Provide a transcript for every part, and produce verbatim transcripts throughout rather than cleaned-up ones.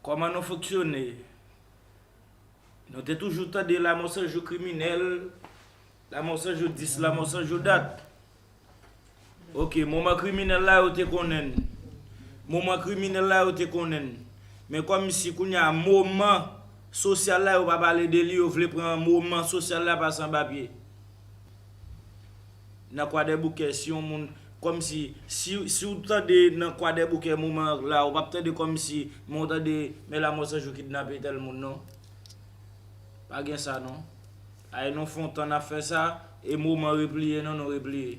Kòman nou fonksyone? Nou te toujou tande Lanmò San Jou kriminèl, Lanmò San Jou dis, Lanmò San Jou dat. Oke, moman kriminèl la yo te konnen n. Moman kriminèl la yo te konnen n. Men kòmsi kounye a moman sosyal la yo pa pale de li, yo vle pran moman sosyal la pase anba pye. Nan Kwadèboukè, si yon moun, kòmsi, si, si w tande nan Kwadèboukè moman la, ou p ap tande kòmsi, men w tande, men Lanmò San Jou kidnape tèl moun, non. Pa gen sa, non. Ay, nou fè yon tan n ap fè sa, e moman repliye, non, nou repliye.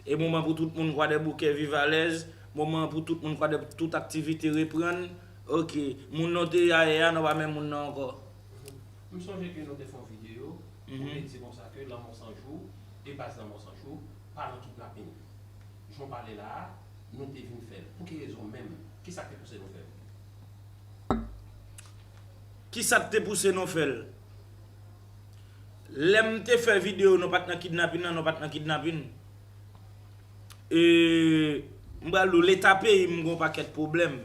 E moman pou tout moun Kwadèboukè viv alèz, moman pou tout moun Kwadèboukè tout aktivite reprann. Oke, moun nou te ye ayè a, nou pa menm moun nan ankò. M sonje ke nou te fè yon videyo pou te di konsa ke Lanmò San Jou e baz Lanmò San Jou pa nan kidnapin. Jan w pale la a, nou te vin fè l. Pou ki rezon menm? Kisa k te pouse nou fè l? Kisa k te pouse nou fè l? Lè m te fè videyo, nou pa t nan kidnapin nan, nou pa t nan kidnapin. E, m pral di w, Leta peyi m gen yon pakèt pwoblèm.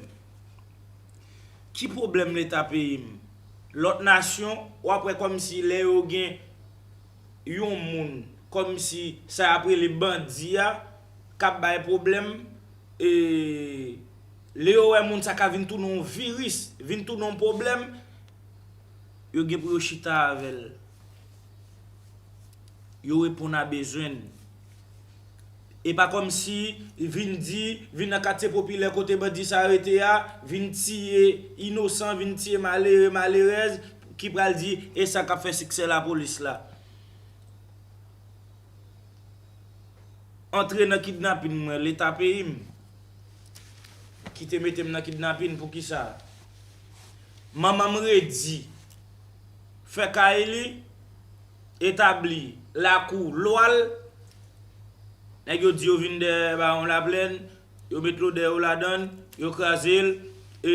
Ki pwoblèm Leta peyi m? Lòt nasyon, w ap wè kòmsi lè yo gen yon moun, kòmsi sa y ap rele bandi a, k ap bay pwoblèm, e, lè yo wè moun sa ka vin tounen yon viris, vin tounen yon pwoblèm, yo gen pou yo chita avè l. Yo reponn a bezwen l. E pa kòmsi vin di, vin nan katye popilè kote bandi sa rete a, vin tiye inosan, vin tiye malere, malerèz, ki pral di, e sa k ap fè siksè lapolis la. Antre nan kidnapin mwen, Leta peyi m ki te mete m nan kidnapin, poukisa? Manman m redi, fè kay li, etabli lakou lwa l, nèg yo di yo vin dèyè Bawon Laplèn, yo met lodè yo ladan l, yo kraze l, e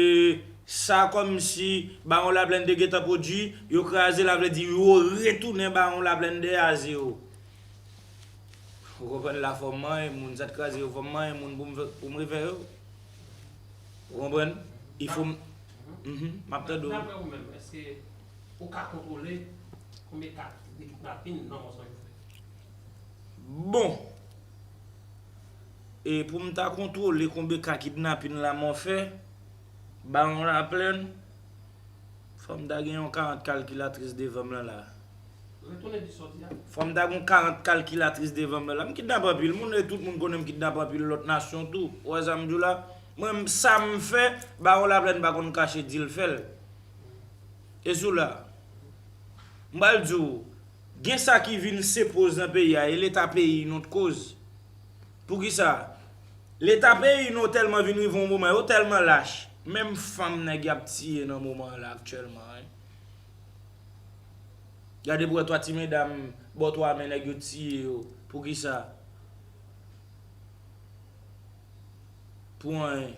sa kòmsi Bawon Laplèn te gentan pwodui, yo kraze l, sa vle di yo retounen Bawon Laplèn dèyè a zewo. Ou konprann la, fò m manyen moun, sa t kraze yo, fò m manyen moun pou m fè, pou m refè yo. Ou konprann? Il faut m, mhm, m ap tande w. Daprè ou menm, èske ou ka kontwole konbyen ka de kidnapin Lanmò San Jou fè? Bon. E pou m ta kontwole konbyen ka kidnapin Lanmò fè, Bawon Laplèn, fò m ta gen yon karant kalkilatris devan m lan la. Fò m ta gen yon karant kalkilatris devan m lan la. M kidnape anpil moun e tout moun konnen m kidnape anpil lòt nasyon tou. Ou wè sa m di w la? Mwen, sa m fè, Bawon Laplèn pa konn kache di l fè l. E sou la. M pral di w, gen sa ki vin se poz nan peyi a, e Leta peyi nou t koz. Poukisa? Leta peyi nou tèlman vin rive yon moman, yo tèlman lach. Menm fanm nèg y ap tiye nan moman an la aktyèlman, wi. Gade pou wè twa ti medam bò twa men nèg yo tiye yo. Poukisa? Pou anyen.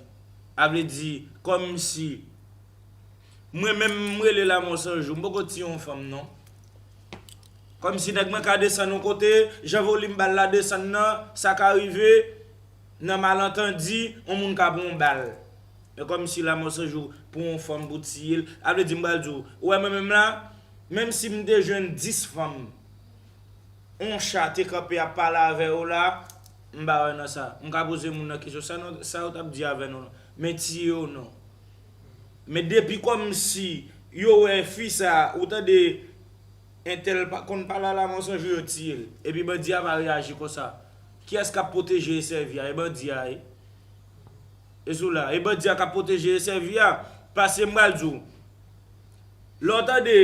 A vle di, kòmsi mwen menm m rele Lanmò San Jou, m poko tiye yon fanm non. Kòmsi nèg mwen ka desann yon kote, jan volim bal la desann nan, sa ka rive nan malantandi, yon moun ka pran yon bal. Men kòmsi Lanmò San Jou pran yon fanm pou tiye l, a vle di m pral di w, ou wè mwen menm la, menm si m te jwenn dis fanm, yon cha te kanpe ap pale avè yo la, m pa wè nan sa. M ka poze moun nan kesyon, sa nou, sa yo t ap di avè nou lan? Men tiye yo non. Men depi kòmsi yo wè fi sa, ou tande entèl pa konn pale a Lanmò San Jou yo tiye l. Epi bandi a pa reyaji konsa. Kiyès k ap pwoteje e sèvi a? E bandi a wi. E sou la. E bandi a k ap pwoteje e sèvi a. Paske m pral di w. Lè w tande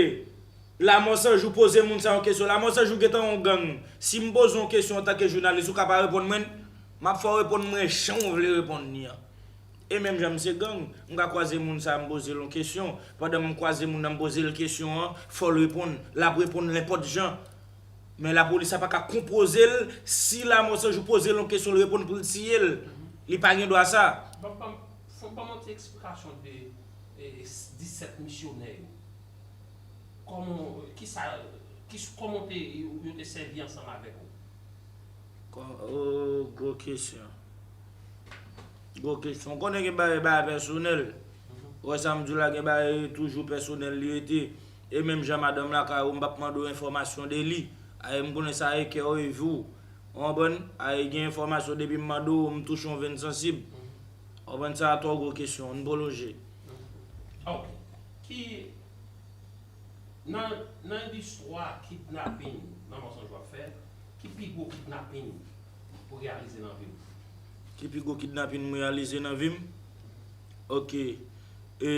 Lanmò San Jou poze moun sa yon kesyon, Lanmò San Jou gentan yon gang. Si m poze w yon kesyon antanke jounalis, ou ka pa reponn mwen l, m ap fè w reponn mwen jan w vle reponn li an. E menm jan m se gang, m ka kwaze moun sa a m poze l yon kesyon. Pandan m kwaze moun nan m poze l kesyon an, fò l reponn. L ap reponn nenpòt jan. Men lapolis la pa ka konpoze l, si Lanmò San Jou poze l yon kesyon, l reponn pou l tiye l. Li pa gen dwa sa. Ban, ban, fò, ban m yon ti eksplikasyon de e, disèt misyonè yo. Kòman, kisa, ki, kòman w te, yo te sèvi ansanm avèk ou? Kò, o, gwo kesyon. Gwo kesyon. Ou konnen gen bagay, bagay pèsonèl. Ou wè sa m di w la, gen bagay toujou pèsonèl li rete. E menm jan madanm lakay ou, m p ap mande w enfòmasyon de li. Aye, m konnen sa e kè w e vi w. Ou konprann? Aye, gen enfòmasyon depi m mande w, m touche yon venn sansib. Ou konprann? Sa a twò gwo kesyon, n pwolonje. Ok. Ki, nan, nan istwa kidnapin nan Mòsanjou ap fè, ki pi gwo kidnapin ou reyalize nan vi w? Ki pi gwo kidnapin m reyalize nan vi m? Ok. E,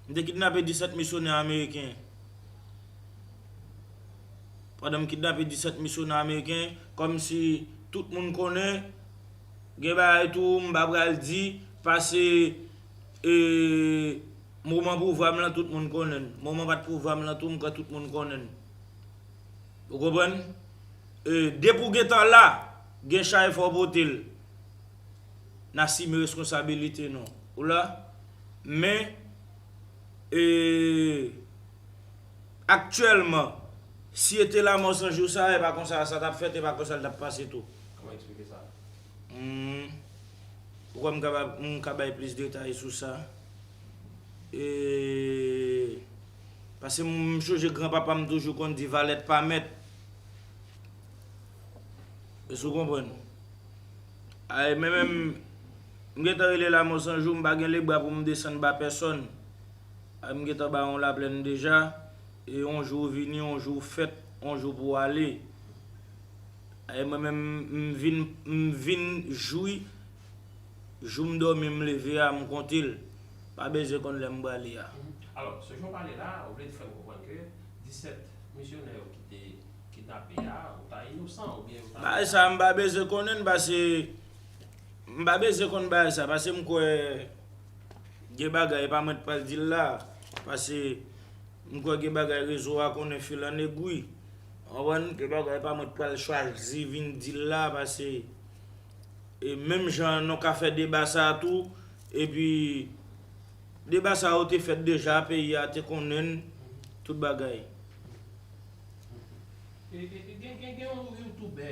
m te kidnape disèt misyonè ameriken. Pandan m kidnape disèt misyonè ameriken, kòmsi tout moun konnen, gen bagay tou m pa pral di, pase e, moman pouvwa m lan tout moun konnen l. Moman pa t pouvwa m lan tou m kwè tout moun konnen l. Ou konprann? E, depi w gentan la, gen chay fò w pote l. N asime responsabilite nou. Ou la? Men, e, aktyèlman, si e te Lanmò San Jou sa, e pa konsa sa t ap fèt, e pa konsa l t ap pase tou. Kòman w eksplike sa? Hmm. Ou kwè m ka ba, m ka bay plis detay sou sa? E, paske m, m sonje granpapa m toujou konn di valèt pa mèt. Èske w konprann? Ay, men menm, m gentan rele Lanmò San Jou, m pa gen lebra pou m desann ba pèsòn. Ay, m gentan ba yon laplèn deja. E yon jou w vini, yon jou w fèt, yon jou pou w ale. Ay, mwen menm, m vin, m vin jwi, jou m dòmi, m leve a, m konte l. Pa bezwen konn lè m prale a. Alò, se jan w pale la, ou vle fè m konprann ke disèt misyonè yo ki te kidnape a, ou ta inosan, oubyen ou ta... Bagay sa a, m pa bezwen konnen l, paske, m pa bezwen konn bagay sa, paske m kwè gen bagay, e pa mwen t pral di l la, paske m kwè gen bagay rezo a konnen fil an egwi. Ou konprann? Gen bagay, e pa mwen t pral chwazi vin di l la, paske, e, menm jan nou ka fè deba sa a tou, epi deba sa yo te fèt deja, peyi a te konnen l, tout bagay. E, e, e, gen, gen, gen yon youtubè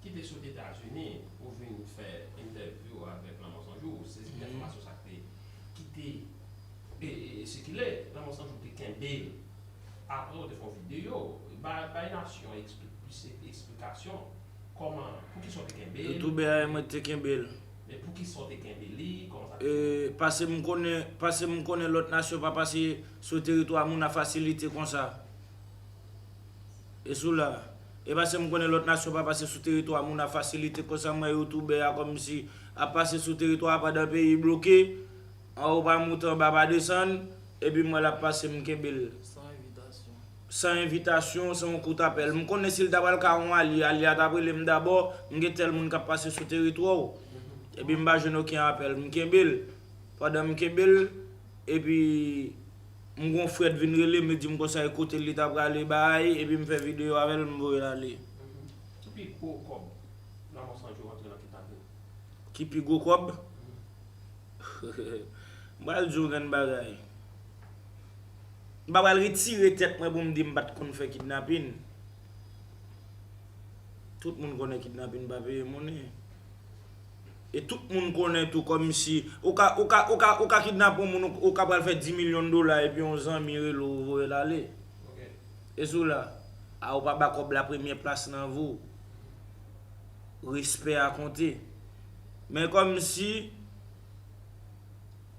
ki te sot Etazini, ou vin fè entèvyou avèk Lanmò San Jou, se enfòmasyon sa ki te, ki te, e, e, sikile, Lanmò San Jou te kenbe l. Apre, ou te fè yon videyo, bay, bay nasyon ekspli-, plis eksplikasyon, kòman, poukisa w te kenbe l. Youtubè a, e mwen ki te kenbe l. Men poukisa w te kenbe li, kòman sa te fèt? E, paske m konnen, paske m konnen lòt nasyon pa pase sou teritwa moun a fasilite konsa. E sou la. E paske m konnen lòt nasyon pa pase sou teritwa moun a fasilite konsa, m wè youtubè a kòmsi ap pase sou teritwa a pandan peyi bloke, an ou pa moute anba pa desann, epi m wè l ap pase m kenbe l. San envitasyon. San envitasyon, se yon kout apèl. M konnen si l ta pral ka yon alye, alye a t ap rele m dabò, m gen tèl moun k ap pase sou teritwa w. Epi m pa jwenn okenn apèl, m kenbe l. Pandan m kenbe l, epi m gon frè t vin rele m, li di m konsa e kote l li ta prale bay, epi m fè videyo avè l, m voye l ale. Ki pi gwo kòb Lanmò San Jou rantre nan kidnapin? Ki pi gwo kòb? M pral di w yon grenn bagay. M pa pral retire tèt mwen pou m di m pa t konn fè kidnapin. Tout moun konnen kidnapin pa peye monnen. E tout moun konnen tou kòmsi ou ka, ou ka, ou ka, ou ka kidnape yon moun, ou, ou ka pral fè dis milyon dola epi yon zanmi rele w, ou voye l ale. E sou la, a ou pa ba kòb la premyè plas nan vi w. Respè a konte. Men kòmsi,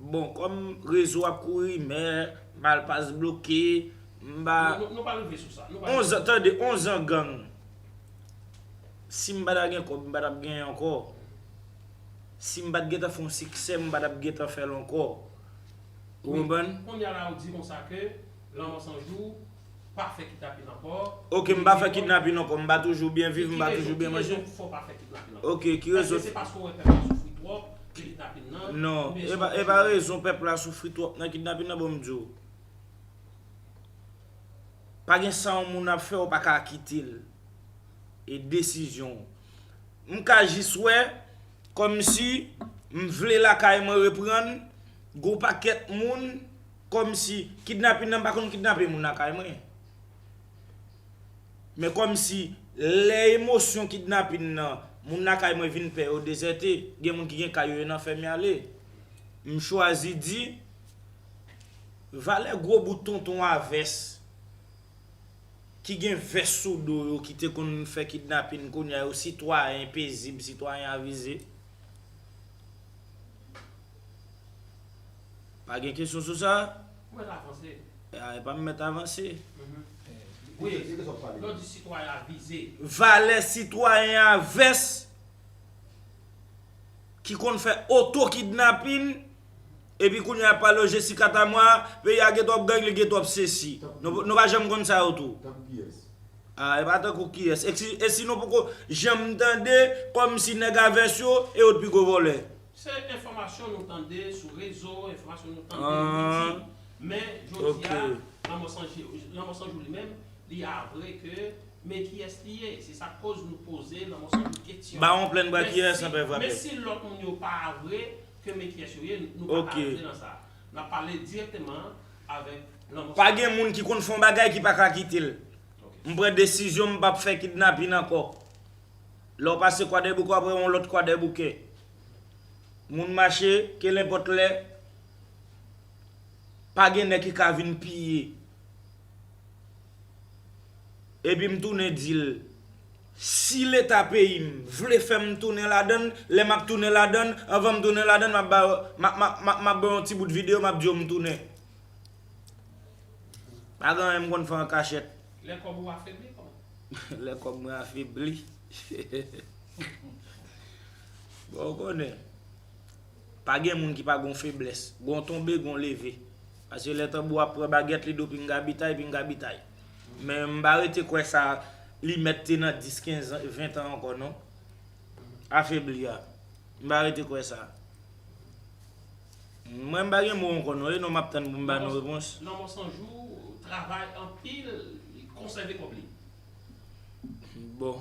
bon, kòm rezo ap kouri, men Malpas bloke, m pa... Nou, nou, nou pa rive sou sa. Nou pa rive sou sa. Onz an, tande, onz an gang. Si m pa ta gen kòb, m pa t ap genyen ankò. Si m pa t gentan fè yon siksè, m pa t ap gentan fè l ankò. Ou konprann? Kounye a la, ou di konsa ke Lanmò San Jou pa fè kidnapin ankò. Oke, m pa fè kidnapin ankò, m pa toujou byen viv, m pa toujou byen manje. Ki rezon, ki rezon fè w pa fè kidnapin ankò? Oke, ki rezon? Èske se paske w wè pèp la soufri twòp ke kidnapin nan? Non, e pa, e pa rezon pèp la soufri twòp nan kidnapin nan, bon, m di w. Pa gen sa yon moun ap fè, ou pa ka kite l. E desizyon w. M ka jis wè, kòmsi m vle lakay mwen reprann, gon pakèt moun, kòmsi kidnapin nan, m pa konn kidnape moun lakay mwen. Men kòmsi lè emosyon kidnapin nan, moun lakay mwen vin pè, yo dezète, gen moun ki gen kay yo, yo nan fèmen ale. M chwazi di, Valè gwo bout tonton a vès ki gen vès sou do yo ki te konn fè kidnapin kounye a yo sitwayen pezib, sitwayen avize. Pa gen kesyon sou sa? Ou mèt avanse. A, e pa m mèt avanse. Wi, lè w di sitwayen avize. Valè sitwayen a vès ki konn fè oto kidnapin, epi kounye a pale yo Jessica Tamwa, peyi a gen twòp gang, li gen twòp sesi. Nou, nou pa janm konn sa yo tou. A, e pa tankou kiyès. E si, e si nou poko janm tande, kòmsi nèg a vès yo, e yo t pi gwo vòlè. Se enfòmasyon nou tande sou rezo, enfòmasyon nou tande, nou di. Men, jodi a, Lanmò San Jou, Lanmò San Jou li menm, li avwe ke men kiyès li ye. Se sa k koz nou poze Lanmò San Jou kesyon. Ba yon plenn bra kiyès anpè frape. Men si lòt moun yo pa avwe ke men kiyès yo ye, nou pa ka rantre nan sa. N ap pale dirèkteman avèk Lanmò San Jou. Pa gen moun ki konn fè yon bagay ki pa ka kite l. M pran desizyon, m p ap fè kidnapin ankò. Lè w pase Kwadèboukè, w ap wè yon lòt Kwadèboukè. Moun mache, kelenpòt lè, pa gen nèg ki ka vin piye. Epi m tounen di l, si Leta peyi m vle fè m tounen ladann, lè m ap tounen ladann, anvan m tounen ladann, m ap ba, m ap, m ap, m ap, m ap ba yon ti bout videyo, m ap di yo m tounen. Pa gen anyen m konn fè an kachèt. Lè kòb ou afebli, kòman? Lè kòb mwen afebli. Bon, ou konnen, pa gen moun ki pa gon feblès. Gon tonbe, gon leve. Paske lè tanbou ap pran bagèt, li di w pinga bitay, pinga bitay. Men m pa rete kwè sa, li mèt te nan dis, kenz an, ven tan ankò, non. Afebli a. M pa rete kwè sa. Mwen, m pa gen mo ankò non, e non m ap tann pou m ba nou repons. Lanmò San Jou travay anpil, li konsève kòb li. Bon.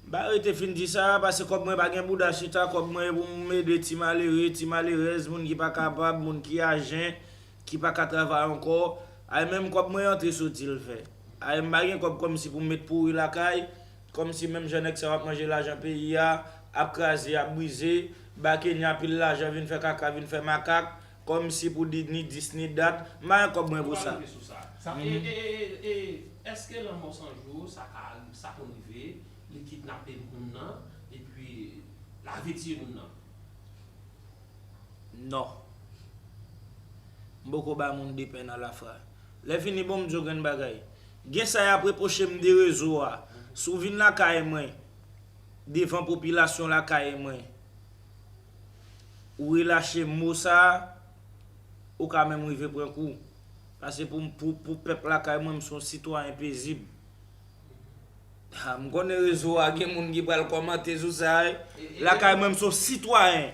M pa rete fin di sa, paske kòb mwen pa gen bouda chita, kòb mwen e pou m ede ti malere, ti malerèz, moun ki pa kapab, moun ki ajen, ki pa ka travay ankò. Ay, menm kòb mwen antre soti l fè. Ay, m pa gen kòb kòmsi pou m met pouri lakay, kòmsi menm jan nèg sa yo ap manje lajan peyi a, ap kraze, ap brize, ba Kenya pil lajan, vin fè kaka, vin fè makak, kòmsi pou di ni dis ni dat, m pa gen kòb mwen pou sa. Nou pa rive sou sa. Sa, e, e, e, e, e, èske Lanmò San Jou, sa ka, sa konn rive, li kidnape moun nan, epi lave tiye moun nan? Non. M poko ba moun de pèn a la fwa. Lè fini, bon, m di w grenn bagay. Gen sa y ap repwoche m de rezo a. Si w vin lakay mwen, devan popilasyon lakay mwen, ou relache mo sa, ou ka menm rive pran kou. Paske pou, pou, pou pèp lakay mwen, m se yon sitwayen pezib. Ha, m konnen rezo a gen moun ki pral kòmante sou sa, wi. Lakay mwen, m se yon sitwayen.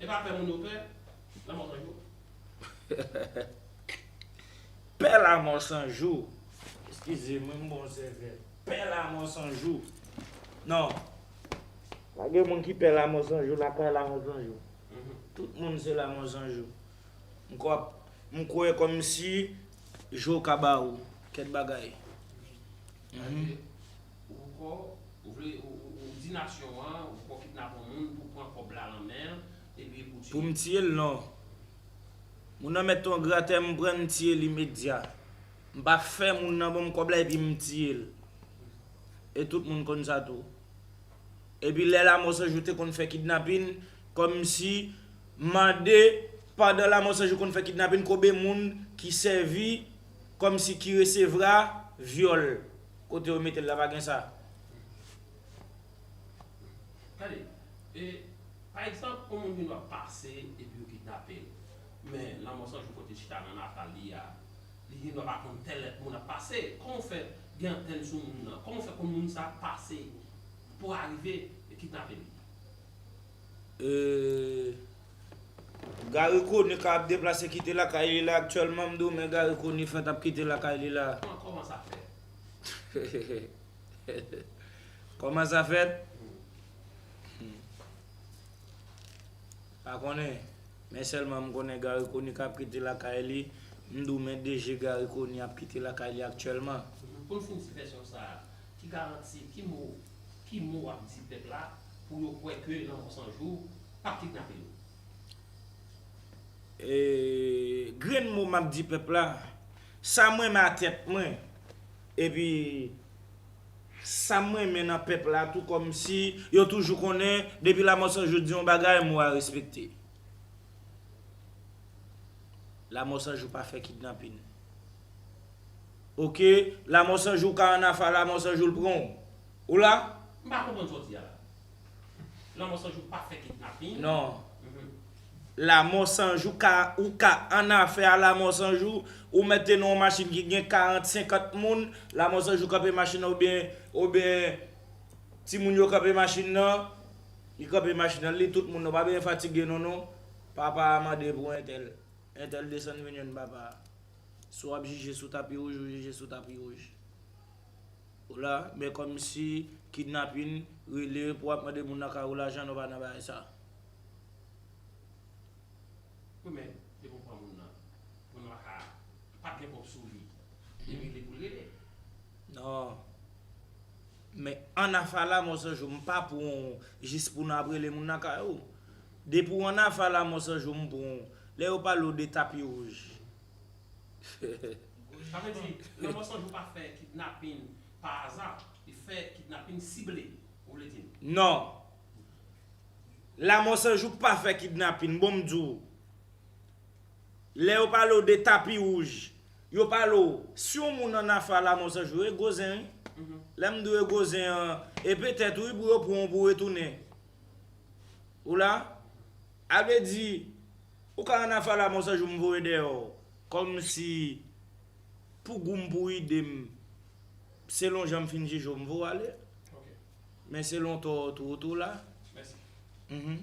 E pa pè moun yo pè? Lanmò San Jou. Pè Lanmò San Jou. Eskize mwen, m bon sèvè. Pè Lanmò San Jou. Non. Pa gen moun ki pè Lanmò San Jou, lakay Lanmò San Jou. Tout moun se Lanmò San Jou. M kwè, m kwè kòmsi je w ka ba ou kèk bagay. Ou poko, ou vle, ou, ou, ou di nasyon an, ou poko kidnape yon moun pou pran kòb la nan men l, epi pou tiye l. Pou m tiye l, non. Moun nan mèt yon gratè, m pran, m tiye l imedya. M pa fè moun nan ban m kòb la epi m tiye l. E tout moun konn sa tou. Epi lè Lanmò San Jou te konn fè kidnapin, kòmsi mande, pandan Lanmò San Jou konn fè kidnapin, konbyen moun ki sèvi kòmsi ki resevwa vyòl? Kote yo mete l la, pa gen sa. Gade, e, pa egzanp, yon moun vin w ap pase epi yo kidnape l. Men, Lanmò San Jou kote chita nan Natal li a, li gen dwa pa konn tèl lèt moun ap pase. Kòman w fè gen antèn sou moun nan? Kòman w fè konn moun sa ap pase pou arive kidnape li? E, Garry Conille ka ap deplase kite lakay li la aktyèlman, m di w, men Garry Conille fèt ap kite lakay li la. Kòman, kòman sa fèt? Kòman sa fèt? Pa konnen. Men sèlman m konnen Garry Conille k ap kite lakay li. M di w men D G Garry Conille ap kite lakay li aktyèlman. Pou n fin ti vèsyon sa a, ki garanti, ki mo, ki mo w ap di pèp la pou yo kwè ke Lanmò San Jou p ap kidnape yo? E, Yon mo m ap di pèp la, sa m renmen a tèt mwen, epi sa m renmen nan pèp la tou, kòmsi yo toujou konnen, depi Lamò San Jou di yon bagay, mo a respekte. Lamò San Jou pa fè kidnapin. Oke, Lamò San Jou ka an afè a, Lamò San Jou l pran w. Ou la? M pa konprann sa w di a la. Lanmò San Jou pa fè kidnapin. Non. Mhm. Lamò San Jou ka, ou ka an afè a Lamò San Jou, ou mèt te nan yon machin ki gen karant, senkant moun, Lamò San Jou kanpe machin nan oubyen, oubyen timoun yo kanpe machin nan, li kanpe machin nan, li tout moun nan, pa bezwen fatige non, non. Papa a mande pou entèl. Entèl desann vin jwenn papa a. Si w ap jije sou tapi wouj, ou jije sou tapi wouj. Ou la, men kòmsi kidnapin, rele pou w ap mande moun nan kay ou lajan, nou pa nan bagay sa. Wi, men depi w pran moun nan, moun nan pa ka, pa t gen kòb sou li. Li rele pou l rele. Non. Men an afè a Lamò San Jou, m pa pran w jis pou n ap rele moun nan kay ou. Depi w an afè a Lamò San Jou, m pran w. Lè yo pale w de tapi wouj. Sa vle di, Lanmò San Jou pa fè kidnapin pa aza, li fè kidnapin sible, ou vle di m? Non. Lamò San Jou pa fè kidnapin, bon m di w. Lè yo pale w de tapi wouj, yo pale w, si yon moun an afè a Lamò San Jou, e gwo zen wi. Mhm. Lè m di w e gwo zen an, e petèt wi pou yo pran w pou w retounen. Ou la? A vle di, ou ka an afè a Lamò San Jou m voye dèyè w. Kòmsi pou gou m, pou ide m, selon jan m fin jije w, m voye w ale. Ok. Men selon tò w tou, ou tou la. Mèsi. Mhm.